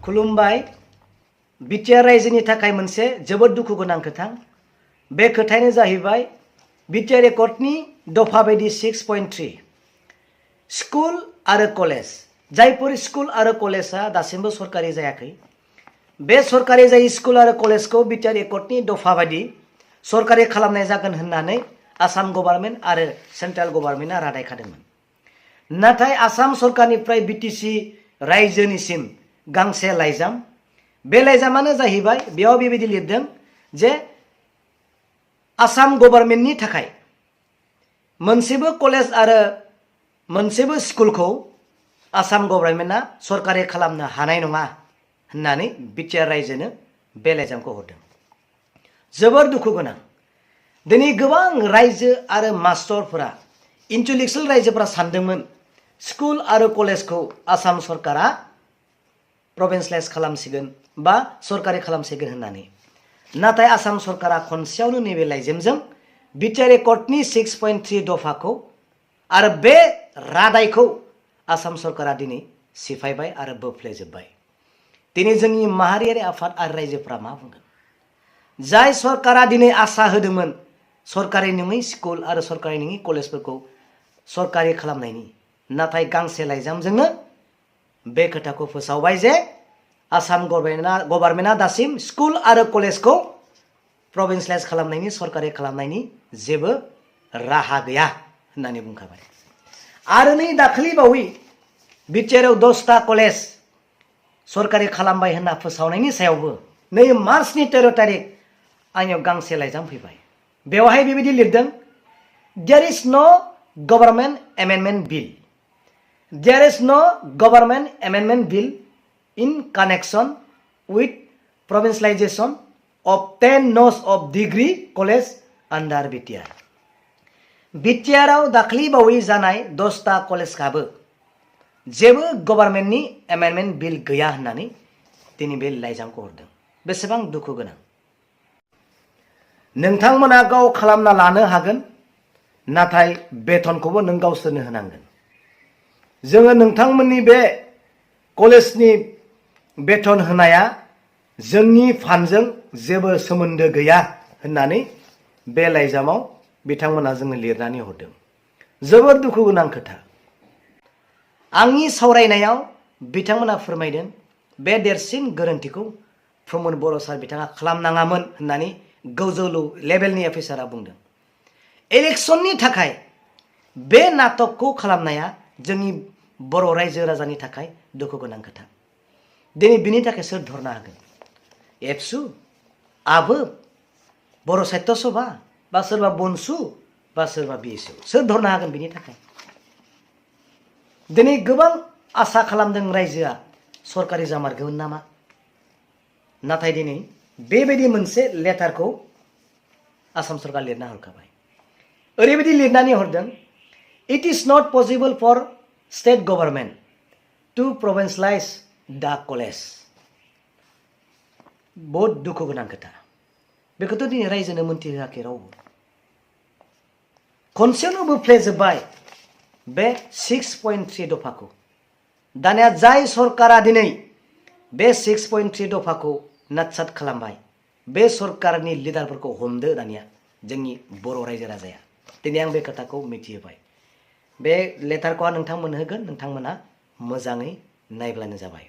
खुलुमबाय BTR रायजोनि थाखाय मोनसे जोबोद दुखु गोनां खोथा बे खोथायानो जाहैबाय BTR रेकर्डनि दफा बायदि 6.3 स्कुल आरो कलेज जायफोर स्कुल आरो कलेजा दासिमबो सरकारि जायाखै बे सरकारि जाय स्कुल आरो कलेजखौ BTR रेकर्डनि दफा बायदि सरकारि खालामनाय जागोन होननानै आसाम गभर्नमेन्ट आरो सेन्ट्रेल गभर्नमेन्टआ रादाय खादोंमोन नाथाय आसाम सरकारनिफ्राय BTC रायजोनिसिम गांसे लाइजाम बे लाइजामानो जाहैबाय बेयाव बेबायदि लिरदों जे आसाम गभर्नमेन्टनि थाखाय मोनसेबो कलेज आरो मोनसेबो स्कुलखौ आसाम गभर्नमेन्टआ सरकारि खालामनो हानाय नङा होननानै BTR रायजोनो बे लाइजामखौ हरदों जोबोर दुखु गोनां दिनै गोबां रायजो आरो मास्टरफोरा इन्टेलेक्चुवेल रायजोफोरा सानदोंमोन स्कुल आरो कलेजखौ आसाम सरकारा प्रभिन्सियलाइज खालामसिगोन बा सरकारि खालामसिगोन होननानै नाथाय आसाम सरकारा खनसेयावनो नैबे लाइजामजों BTR रेकर्डनि 6.3 दफाखौ आरो बे रादायखौ आसाम सरकारा दिनै सिफायबाय आरो बोफ्लेजोबबाय दिनै जोंनि माहारियारि आफाद आरो रायजोफोरा मा बुंगोन जाय सरकारा दिनै आसा होदोंमोन सरकारि नङै स्कुल आरो सरकारि नङै कलेजफोरखौ सरकारि खालामनायनि नाथाय गांसे लाइजामजोंनो बे खोथाखौ फोसावबाय जे आसाम गभर्नमेन्टआ दासिम स्कुल आरो कलेजखौ प्रभिन्सियलाइज खालामनायनि सरकारि खालामनायनि जेबो राहा गैया होननानै बुंखाबाय आरो नै दाखालि बावै BTRआव 10टा कलेज सरकारि खालामबाय होनना फोसावनायनि सायावबो नै मार्चनि 13 तारिख आंनियाव गांसे लाइजाम फैबाय बेवहाय बेबायदि लिरदों देयर इज नो government amendment bill There is no government amendment bill in connection with provincialization of 10 nose of degree college under BTR. BTRआव दाखालि बावै जानाय 10टा कलेजआबो जेबो गभर्नमेन्टनि एमेन्डमेन्ट बिल गैया होननानै दिनै बे लाइजामखौ हरदों बेसेबां दुखु गोनां नोंथांमोना गाव खालामना लानो हागोन नाथाय बेथनखौबो नों गावसोरनो होनांगोन जोङो नोंथांमोननि बे कलेजनि बेथन होनाया जोंनि फान्डजों जेबो सोमोन्दो गैया होननानै बे लाइजामाव बिथांमोना जोंनो लिरनानै हरदों जोबोर दुखु गोनां खोथा आंनि सावरायनायाव बिथांमोना फोरमायदों बे देरसिन गोरोन्थिखौ प्रमद बर' सार बिथाङा खालामनाङामोन होननानै गोजौ लेभेलनि अफिसारा बुंदों इलेक्शननि थाखाय बे नाटकखौ खालामनाया जोंनि बर' रायजो राजानि थाखाय दुखु गोनां खोथा दिनै बिनि थाखाय सोर धरनो हागोन एबसु आबो बर' साहित्य सभा बा सोरबा बनसु बा सोरबा BSU सोर धरनो हागोन बिनि थाखाय दिनै गोबां आसा खालामदों रायजोआ सरकारि जामारगोन नामा नाथाय दिनै बेबायदि मोनसे लेटारखौ आसाम सरकार लिरना हरखाबाय ओरैबायदि लिरनानै हरदों It is not possible for state government to provincialize the college. बहुत दुखु गोनां खोथा बेखौथ' दिनै रायजोनो मोनथिहोआखै रावबो खनसेयावनो बोफ्लेजोब्बाय बे 6.3 दफाखौ दानिया जाय सरकारा दिनै बे 6.3 दफाखौ नाटसाट खालामबाय बे सरकारनि लिडारफोरखौ हमदो दानिया जोंनि बर' रायजो राजाया दिनै आं बे खोथाखौ मिथिहोबाय बे लेटारखौ नोंथांमोन होगोन नोंथांमोना मोजाङै नायब्लानो जाबाय।